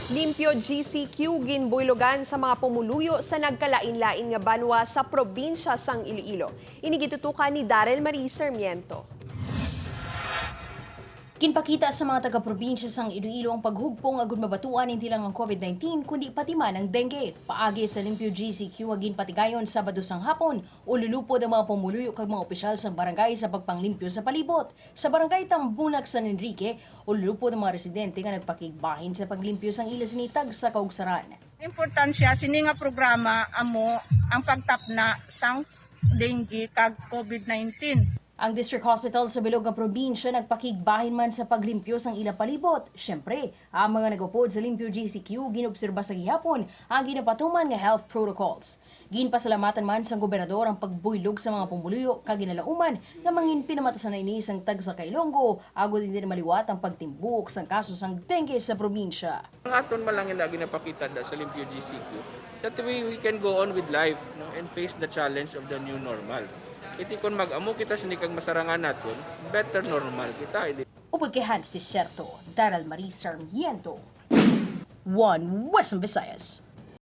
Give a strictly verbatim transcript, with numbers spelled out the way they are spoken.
Limpyo G C Q ginbuylogan sa mga pumuluyo sa nagkalain-lain nga banwa sa probinsya sang Iloilo. Ini gitutukan ni Daryl Marie Sarmiento. Ginpakita sa mga taga-probinsya sang Iloilo ang paghugpong agud mabatuan hindi lang ang COVID nineteen, kundi pati man ang dengue. Paagi sa Limpyo G C Q nga ginpatigayon Sabado sang hapon, ululupod ang mga pumuluyo kag mga opisyal sang barangay sa pagpanglimpyo sa palibot. Sa barangay Tambunak, San Enrique, ululupod ang mga residente nga nagpakigbahin sa paglimpyo sang ila sini tagsa ka ugsaran. Importansya sini nga programa amo ang pagtapna sang dengue kag COVID nineteen. Ang District Hospital sa bilog nga probinsya nagpakigbahin man sa paglimpyo sang ila palibot. Siyempre, ang mga nagupod sa Limpyo G C Q ginobserba sa gihapon ang ginapatuman nga health protocols. Ginpasalamatan man sang gobernador ang pagbuylog sa mga pumuluyo kag ginalauman nga mangin pinamatasan na ini sang tagsa ka Ilonggo agod hindi na maliwat ang pagtimbuok sang kaso sang dengue sa probinsya. Ang aton man lang ina ginapakita da sa Limpyo G C Q that we, we can go on with life, no, and face the challenge of the new normal. Iti kon mag-amo kita sini kag masarangan naton, better normal kita. Upod kay Hans Desierto, Daryl Marie Sarmiento, One Western Visayas.